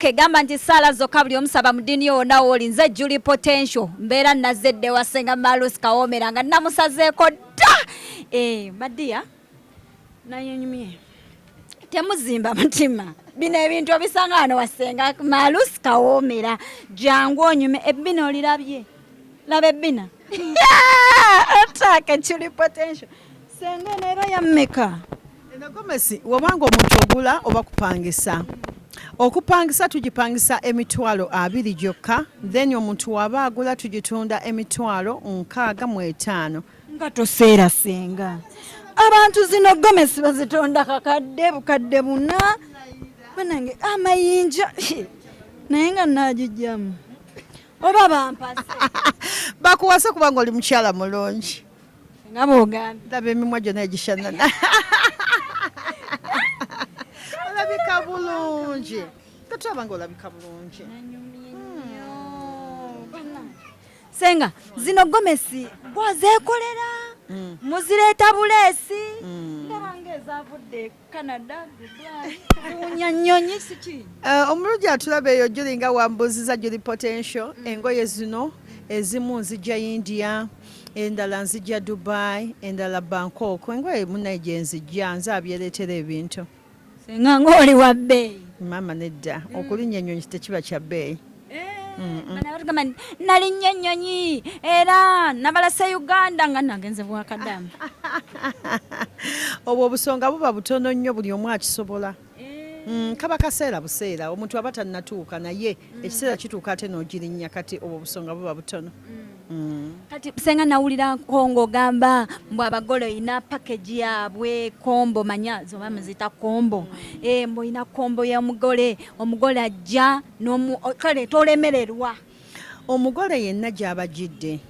Kegamba nti saala zokka buli omusaba mu ddiini yo wonna wooli. Nze Julie Potential, mbeera nazedde wa Ssenga Malus Kawoomera nga namusazeeko dda. Eh, badiya nayenyumye. Temuzimba mutima, bino ebintu obisanga wano wa Ssenga Malus Kawoomera. Jangu onyume ebbina, olirabye, laba ebbina attack Julie Potential. Ssenga, eno eba yammeka? Eno gomesi wobanga omuntu ogula oba kupangisa. Okupangisa tugipangisa 20,000 gyokka, then omuntu waba agula tugitunda 650,000. Nga toseera senga, abantu zino gomesi bazitonda kakadde, 400,000. Banange, amayinja naye nga nagijjamu oba bampase? Bakuwase kubanga oli mukyala mulungi. Nga bwogambye. Ndaba emimwa gyonna egishanana, olabika bulungi, tetulaba nga olabika bulungi. Senga, zino gomesi gwazeekolera, muzireeta buleesi? Ndaba nga ezavudde Canada, Dubai, ziwunya nnyonyi siki? Omulungi atulaba eyo, Juli, nga wambuuziza, Juli Potential, engoye zino ezimu nzijja India, endala nzijja Dubai, endala Bangkok. Engoye munaye gye nzijja, nze abyereetera ebintu. Senga, ng'oli wa bbeeyi. Maama, nedda, okulinnya ennyonyi tekiba kya bbeeyi. Bano batugamba nti nalinnya ennyonyi era nabalase Uganda nga nagenze bwakadamu. Obwo obusonga buba butono nnyo, buli omu akisobola. Kaba kaseera buseera, omuntu aba tannatuuka, naye ekiseera kituuka ate n'ogirinnya. Kati obwo obusonga buba butono. Kati senga, nawulirako ng'ogamba mbu abagole olina package yaabwe, combo, manya zoba muzita combo. Mbu olina combo y'omugole, omugole ajja kale tolemererwa. Omugole yenna gy'abajidde,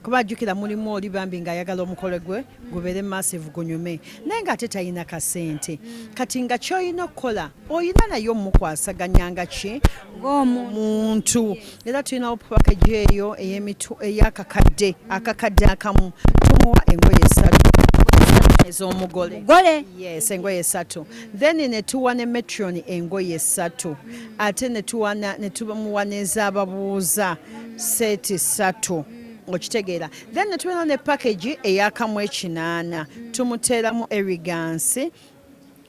kuba ajjukira mulimu oli bambi ng'ayagala omukolo gwe gubeere massive, gunyume, naye ng'ate talina kasente. Kati nga ky'olina okukola, olina naye omukwasaganya nga ki ng'omuntu. Muntu era tulinawo package eyo ey'akakadde, 1,000 tumuwa engoye esatu ez'omugole. Mugole. Yes, engoye esatu, then ne tuwa ne matron engoye esatu, ate ne tuwa ne tumuwa n'ez'ababuuza set ssatu, okitegeera? Then ne tubeera ne package eyakamu 800, tumuteeramu elegance,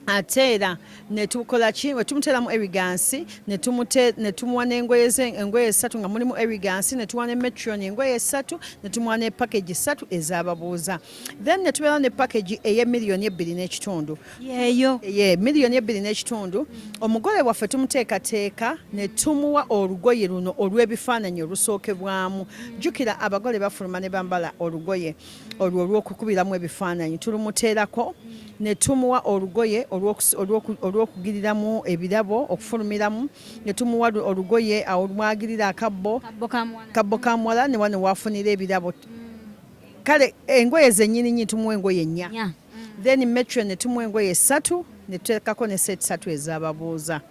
ate era ne tukola ki? We tumuteeramu elegance, ne tumuwa n'engoye ze, engoye esatu nga mulimu elegance, ne tuwa ne matron engoye esatu, ne tumuwa ne package ssatu ez'ababuuza. Then ne tubeera ne package ey'emiliyoni 2.5. Yeeyo. Ye miliyoni 2.5, omugole waffe tumuteekateeka ne tumuwa olugoye luno olw'ebifaananyi olusookebwamu. Jjukira abagole bafuluma ne bambala olugoye olwo olw'okukubiramu ebifaananyi, tulumuteerako, ne tumuwa olugoye olw'okugiriramu ebirabo, okufulumiramu, ne tumuwa olugoye awo lwagirira akabbo. Kabbo ka muwala. Kabbo ka muwala, ne wano wafunira ebirabo. Kale engoye zennyini nyini tumuwa engoye nnya. Nya. Then matron ne tumuwa engoye esatu, ne tuteekako ne set ssatu ez'ababuuza.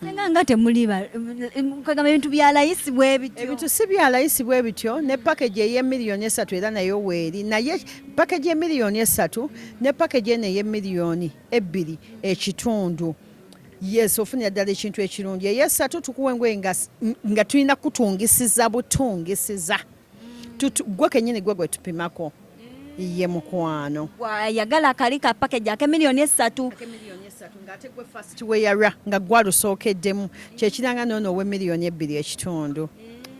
Senga, nga temuli kagamba ebintu bya layisi bwe bityo? Ebintu si bya layisi bwe bityo. Ne package ey'emiliyoni 3 era nayo weeri, naye package y'emiliyoni 3 ne package eno ey'emiliyoni 2.5, yes, ofunira ddala ekintu ekirungi. Eyesatu tukuwa engoye nga tulina kutungisiza butungisiza. Gwe kennyini gwe gwe tupimako, ye mukwano. Wayagala kali ka package ak'emiliyoni 3. Miliyoni 3, ng'ate gwe first wearer, nga gwalusookeddemu, kyekiranga noono ow'emiliyoni 2.5,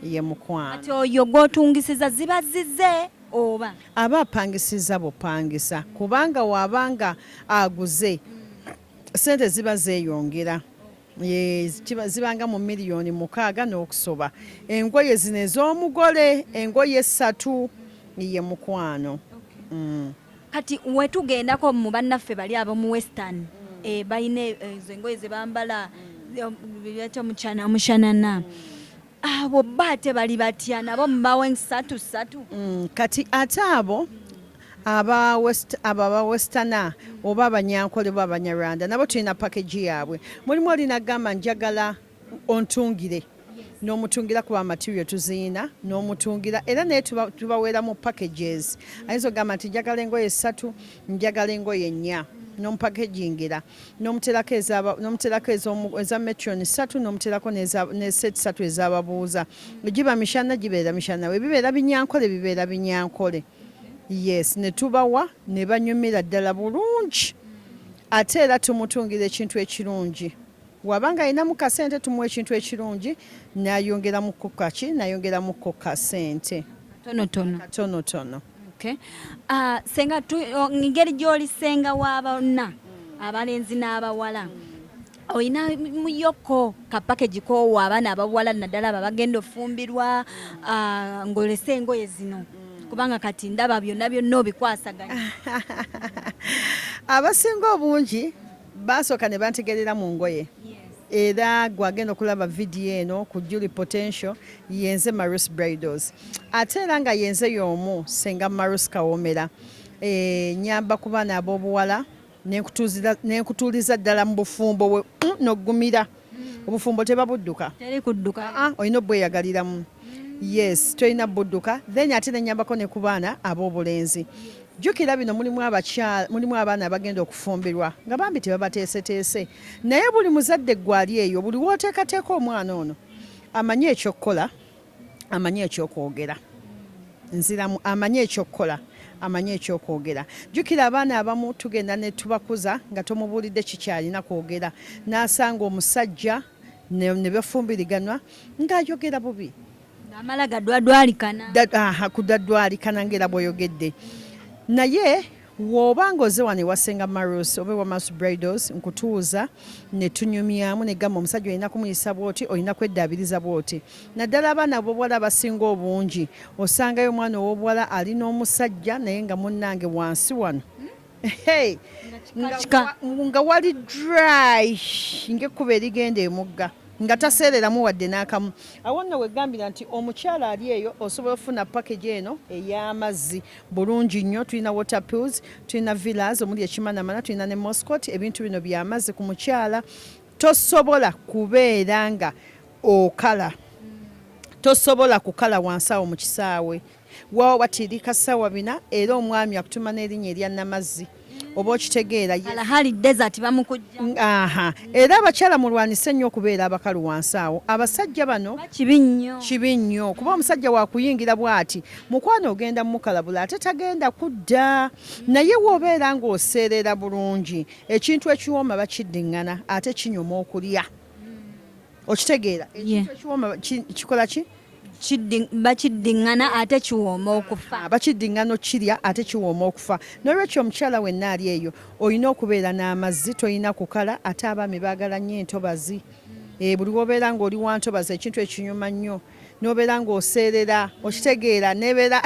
ye mukwano. Kati oyo gw'otungisiza ziba zize oba? Aba apangisiza bupangisa, kubanga waabanga aguze sente ziba zeeyongera. Zibanga mu miliyoni 6 n'okusoba, engoye zino ez'omugole, engoye essatu, ye mukwano. Kati wetugendako mu bannaffe bali ab'omu Western, balina ezo engoye ze bambala byata omushanana, abo ba ate bali batya? Nabo mubawe ssatu ssatu? Kati ate abo aba West, abo aba Westerner oba Abanyankole oba Abanyarwanda, nabo tulina package yaabwe. Mulimu olina gamba, "Njagala ontungire," n'omutungira, kuba material tuziina, n'omutungira era naye tubaweera mu packages. Ayinza okugamba nti, "Njagala engoye ssatu, njagala engoye nnya." N'omupackagingira n'omuterako n'omuterako eza metron ssatu, n'omuterako ne set ssatu ez'ababuuza. Giba mishana, gibeera mishana, we bibeera binyankole, bibeera binyankole. Yes, ne tubawa ne banyumira ddala bulungi. Ate era tumutungira ekintu ekirungi. Wabanga alinamu kasente, tumuwa ekintu ekirungi n'ayongeramuko kaki, n'ayongeramuko kasente. Tonotono. Katonotono. Okay. Senga engeri gy'oli senga w'abonna abalenzi n'abawala, olina muyoko ka package koowa abaana abawala, naddala abo abagenda ofumbirwa, ng'olese engoye zino, kubanga kati ndaba byonna byonna obikwasaganya? Abasinga obungi basooka ne bantegerera mu ngoye. Era gwagenda okulaba vidiyo eno ku Julie Potential, yenze Marus Bridals, ate era nga yenze y'omu Senga Marus Kawomera. Nyamba ku baana ab'obuwala nenkutuuliza ddala mu bufumbo n'oggumira. Obufumbo tebabudduka. Teri kudduka. Ah, olina obweyagaliramu. Yes, tolina budduka. Then ate nenyambako ne ku baana ab'obulenzi. Jjukira bino mulimu abakyala, mulimu abaana abagenda okufumbirwa nga bambi tebabateeseteese. Naye buli muzadde gwali eyo, buli wooteekateeka omwana ono amanyi ekyokukola, amanyi ekyokwogera. Nziramu, amanyi ekyokukola, amanyi ekyokwogera. Jjukira abaana abamu tugenda ne tubakuza nga tomubuulidde kikyalina kwogera, n'asanga omusajja ne bafumbiriganwa ng'ayogera bubi. Amala gadwadwalikana. Aha, kudaddwalikana ng'era bw'oyogedde. Naye w'oba ng'oze wano ewa Senga Marus oba ewa Marus Bridals, nkutuuza ne tunyumyamu ne gamba omusajja olina kumuyisa bw'oti, olina kweddaabiriza bw'oti. Naddala abaana ab'obuwala abasinga obungi, osangayo omwana ow'obuwala ali n'omusajja naye nga munnange wansi wano, hey, Kika. nga wali dry ng'ekkubo erigenda emugga, nga taseereramu wadde n'akamu. Awo nno wegambira nti omukyala ali eyo osobola okufuna package eno ey'amazzi bulungi nnyo. Tulina water pills, tulina villas omuli ekimanamana, tulina ne moscot. Ebintu bino byamazzi ku mukyala. Tosobola kubeera nga okala, tosobola kukala wansi awo mu kisaawe wawa watirika ssaawa 4, era omwami akutuma n'erinnya erya namazzi, oba okitegeera? Kalahari Desert bamukujja. Aha, era abakyala mulwanise nnyo okubeera abakalu wansi awo. Abasajja bano kibi nnyo. Kibi nnyo, kuba omusajja wakuyingira bw'ati, mukwano, ogenda mukalabula ate tagenda kudda. Naye w'obeera ng'oseerera bulungi, ekintu ekiwooma bakiddiŋŋana ate kinyuma okulya. Okitegeera? Ekintu ekiwooma kikola ki? Bakiddiŋŋana ate kiwooma okufa. Bakiddiŋŋana okirya ate kiwooma okufa. N'olwekyo omukyala wenna ali eyo olina okubeera n'amazzi, tolina kukala. Ate abaami baagala nnyo entobazi. Buli wobeera ng'oli wa ntobazi, ekintu ekinyuma nnyo, n'obeera ng'oseerera, okitegeera, nebeera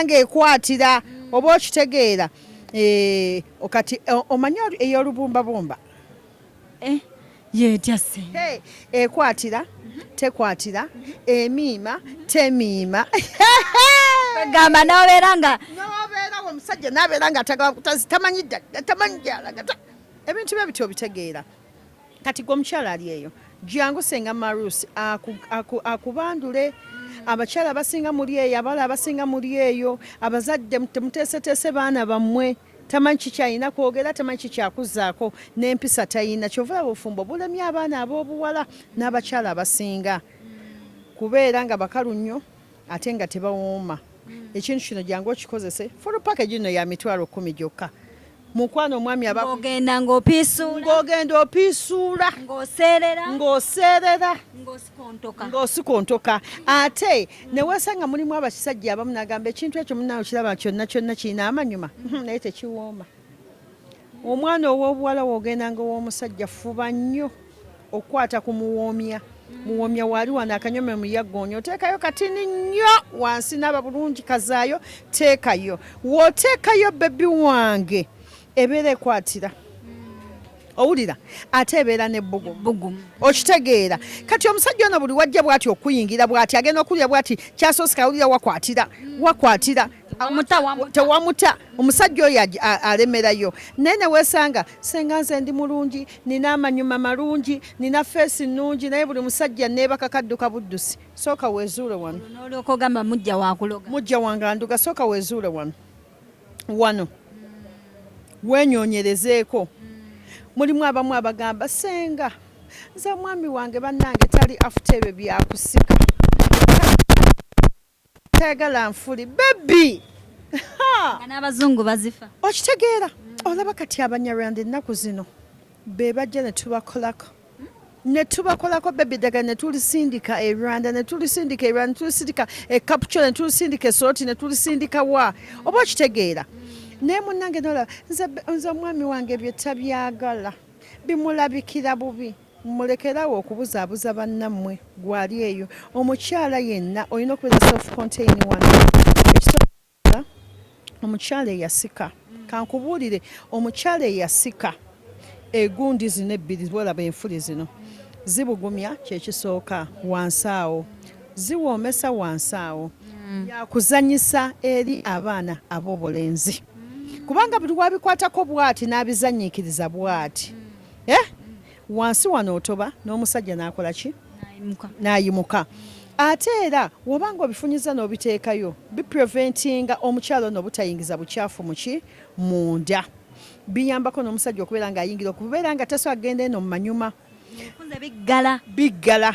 ng'ekwatira, oba okitegeera? Kati omanyi ey'olubumbabumba? Eh, yeetya se? Hey, ekwatira, tekwatira, emiima, temiima. Gamba n'obeera nga nobeera omusajja nabeera nga tamanyi dda, tamanyi gyalaga, ebintu bye bityo, obitegeera? Kati gwe omukyala ali eyo, jangu Senga Marus akubandule. Abakyala abasinga muli eyo, abala abasinga muli eyo, abazadde temuteeseteese baana bammwe. Tamanyi kikyalina kwogera, tamanyi kikyakuzzaako, n'empisa tayina. Kyova olaba obufumbo bulemye abaana ab'obuwala n'abakyala abasinga kubeera nga bakalu nnyo ate nga tebawooma. Ekintu kino jangu okikozese. Full package nno ya 100,000 gyokka, mukwano. Omwami aba Ng'ogenda ng'opiisuula. Ng'ogenda opiisuula. Ng'oseerera. Ng'oseerera. Ng'osikontoka. Ng'osikontoka. Ate ne weesanga mulimu abasajja abamu n'agamba ekintu ekyo munaawe kiraba kyonna kyonna kirina amanyuma, naye tekiwooma. Omwana ow'obuwala w'ogenda nga ow'omusajja, fuba nnyo okukwata ku muwoomya. Muwoomya waali wano akanyome mu yaggoonya, oteekayo katini nnyo wansi, naaba bulungi, kazaayo, teekayo. W'oteekayo, baby wange, ebeera ekwatira, owulira, ate ebeera n'ebbugumu. Bugumu. Okitegeera? Kati omusajja ono buli wajja bw'ati okuyingira bw'ati, agenda okulya bw'ati, kyasoose kawulira wakwatira, wakwatira. Wamuta, wamuta. Tewamuta. Omusajja oyo alemerayo. Naye neweesanga, senga nze ndi mulungi, nina amanyuma malungi, nina face nnungi, naye buli musajja neebaka kadduka buddusi. Sooka weezuule wano. N'olyoka ogamba mujja wakuloga. Mujja wange anduga. Sooka weezuule wano wano. Wenyonyerezeeko. Mulimu abamu abagamba, senga nze omwami wange bannange tali afuta ebyo byakusika, tayagala nfuli bebi. N'abazungu bazifa. Okitegeera? Olaba kati Abanyarwanda ennaku zino be bajja ne tubakolako, ne tubakolako bebi, eddagala ne tulisindika e Rwanda, ne tulisindika e Rwanda, ne tulisindika e Kapchorwa, ne tulisindika e Soroti, ne tulisindika wa, oba okitegeera? Naye munnange nolaba nze omwami wange ebyo tabyagala, bimulabikira bubi. Mulekerawo okubuzaabuza bannammwe. Gwali eyo omukyala yenna olina okubeera self contain wano. Ekisooka, omukyala eyasika, kankubuulire, omukyala eyasika egundi zino ebbiri bwolaba enfuli zino zibugumya, kyekisooka wansi awo ziwoomesa, wansi awo yakuzanyisa eri abaana ab'obulenzi, kubanga buli wabikwatako bwati n'abizanyiikiriza bwati, eh? Wansi wano otoba n'omusajja n'akola ki? N'ayimuka. Ate era wobanga obifunyiza n'obiteekayo, bipreventinga omukyala ono obutayingiza bukyafu muki munda. Biyambako n'omusajja okubeera ng'ayingira, okubeera nga tasobola kugenda eno mu manyuma. Biggala. Biggala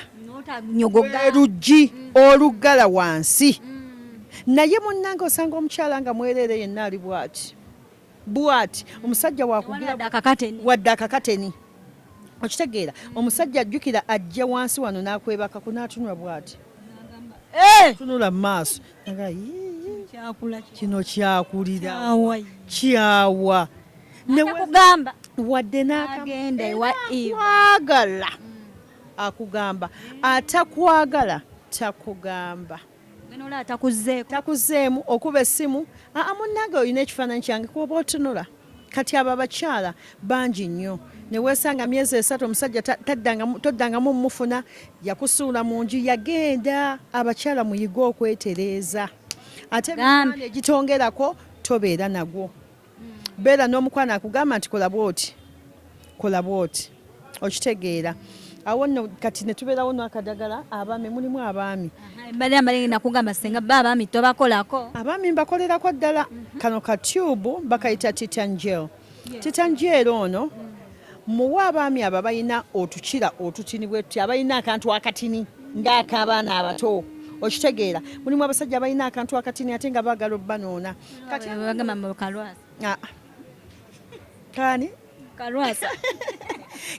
luggi oluggala wansi. Naye munnange osanga omukyala nga mwereere yenna ali bwati bwati, omusajja wakugira wadde akakateni, okitegeera? Omusajja ajjukira ajja wansi wano n'akwebakako n'atunula bwati, tunula mu maaso, kino kyakulira kyawa wadde n'akwagala akugamba, atakwagala takugamba. Takuzeemu okuba essimu. Aa, munnange, olina ekifaananyi kyange kuoba otunula. Kati abo abakyala bangi nnyo neweesanga myezi 3 omusajja toddangamu mufuna, yakusuula mu nju, yagenda. Abakyala muyige okwetereeza. Ate emikwano egitongerako tobeera nagwo. Beera n'omukwano akugamba nti kola bwoti, kola bwoti, okitegeera? Awo nno kati ne tubeerawo n'akadagala abaami, mulimu abaami. Mbadde nakugamba senga ba abaami tobakolako. Abaami mbakolerako ddala. Kano ka tube bakayita Titan Gel. Titan Gel ono muwa abaami abo abalina otukira otutini bwe tuti, abalina akantu akatini ng'ak'abaana abato, okitegeera? Mulimu abasajja abalina akantu akatini ate nga baagala obbanoona. Kati bagamba mu kalwasa. Ah. Kani? Kalwasa.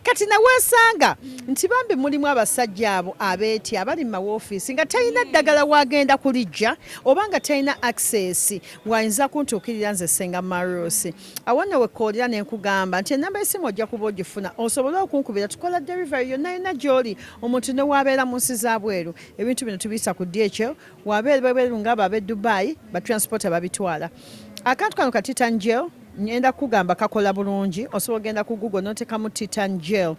Kati naweesanga nti bambi mulimu abasajja abo abeeti abali mu mawoofiisi nga talina ddagala wagenda kulijja oba nga talina access wayinza kuntuukirira nze Senga Marusi. Awo nno wekkoolera ne nkugamba nti ennamba y'essimu ojja kuba ogifuna osobole okunkubira, tukola delivery yonna yonna gy'oli, omuntu ne waabeera mu nsi za bweru. Ebintu bino tubiyisa ku DHL, wabeera bweru ng'abo ab'e Dubai batransporter babitwala. Akantu kano ka Titan Gel ngenda kugamba kakola bulungi. Osobola ogenda ku Google n'oteekamu Titan Gel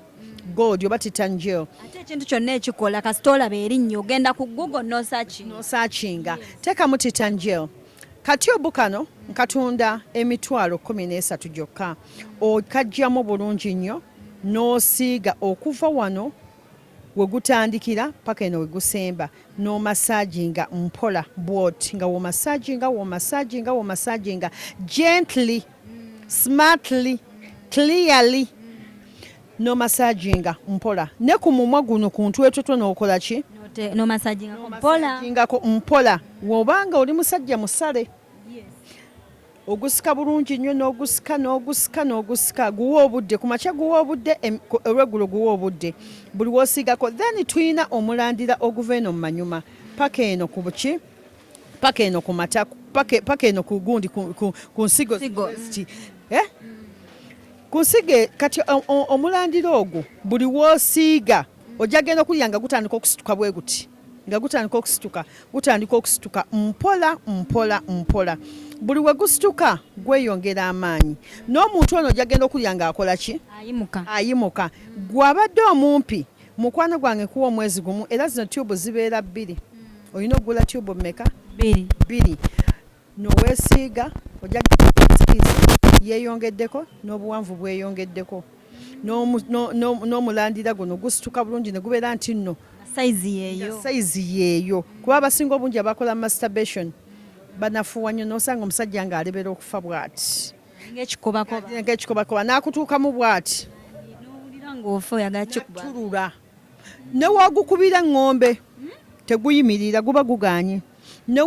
Gold oba Titan Gel. Ate ekintu kyonna ekikola kasita olaba erinnya ogenda ku Google n'osearchinga. N'osearchinga, teekamu Titan Gel. Katube kano nkatunda 13,000 gyokka. Okajjamu bulungi nnyo n'osiiga okuva wano we gutandikira paka eno we gusemba, n'omassaginga mpola bwoti nga womassaginga, womassaginga, womassaginga gently, smartly, clearly, n'omassaginga mpola ne ku mumwa guno ku ntwetwetwe n'okola ki? N'omassagingako mpola. Mpola. Wobanga oli musajja musale, ogusika bulungi nnyo, n'ogusika, n'ogusika, n'ogusika, guwa obudde ku makya, guwa obudde olweggulo, guwa obudde buli wosiigako. Then tulina omulandira oguva eno mu manyuma paka eno ku buki, paka eno ku mata, paka eno ku gundi, ku nsigo, eh? Ku nsigo. Kati omulandira ogwo buli wosiiga ojja genda okulya nga gutandika okusituka bwe guti, nga gutandika okusituka, gutandika okusituka mpola mpola mpola. Buli we gusituka gweyongera amaanyi n'omuntu ono ojja genda okulya ng'akola ki? Ayimuka. Ayimuka. Gw'abadde omumpi, mukwano gwange, kuwa omwezi gumu. Era zino tube zibeera bbiri. Olina okugula tube mmeka? Bbiri. Bbiri noweesiiga, ojja yeeyongeddeko n'obuwanvu bweyongeddeko n'omulandira guno gusituka bulungi ne gubeera nti nno sayizi yeeyo. Sayizi yeeyo, kuba abasinga obungi abakola masturbation banafuwa nnyo n'osanga omusajja ng'alebera okufa bw'ati. Ng'ekikobakoba. Ng'ekikobakoba n'akutuukamu bw'ati. N'owulira ng'ofa oyagala kikuba. Tulula. Ne w'ogukubira eŋŋombe teguyimirira, guba gugaanye. Ne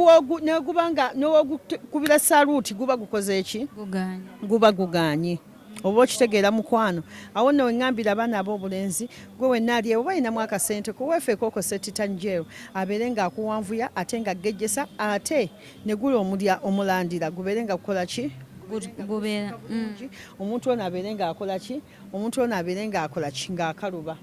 guba nga ne w'ogukubira saluuti guba gukoze ki? Gugaanye. Guba gugaanye. Oba okitegeera mukwano. Awo nno weŋŋambira abaana ab'obulenzi, gwe wenna ali ewo balinamu akasente ko weefeeko okose Titan Gel abeere ng'akuwanvuya ate ng'aggejjesa ate ne gula omulya omulandira gubeere nga gukola ki? Gubeera. Omuntu ono abeere ng'akola ki? Omuntu ono abeere ng'akola ki? Ng'akaluba.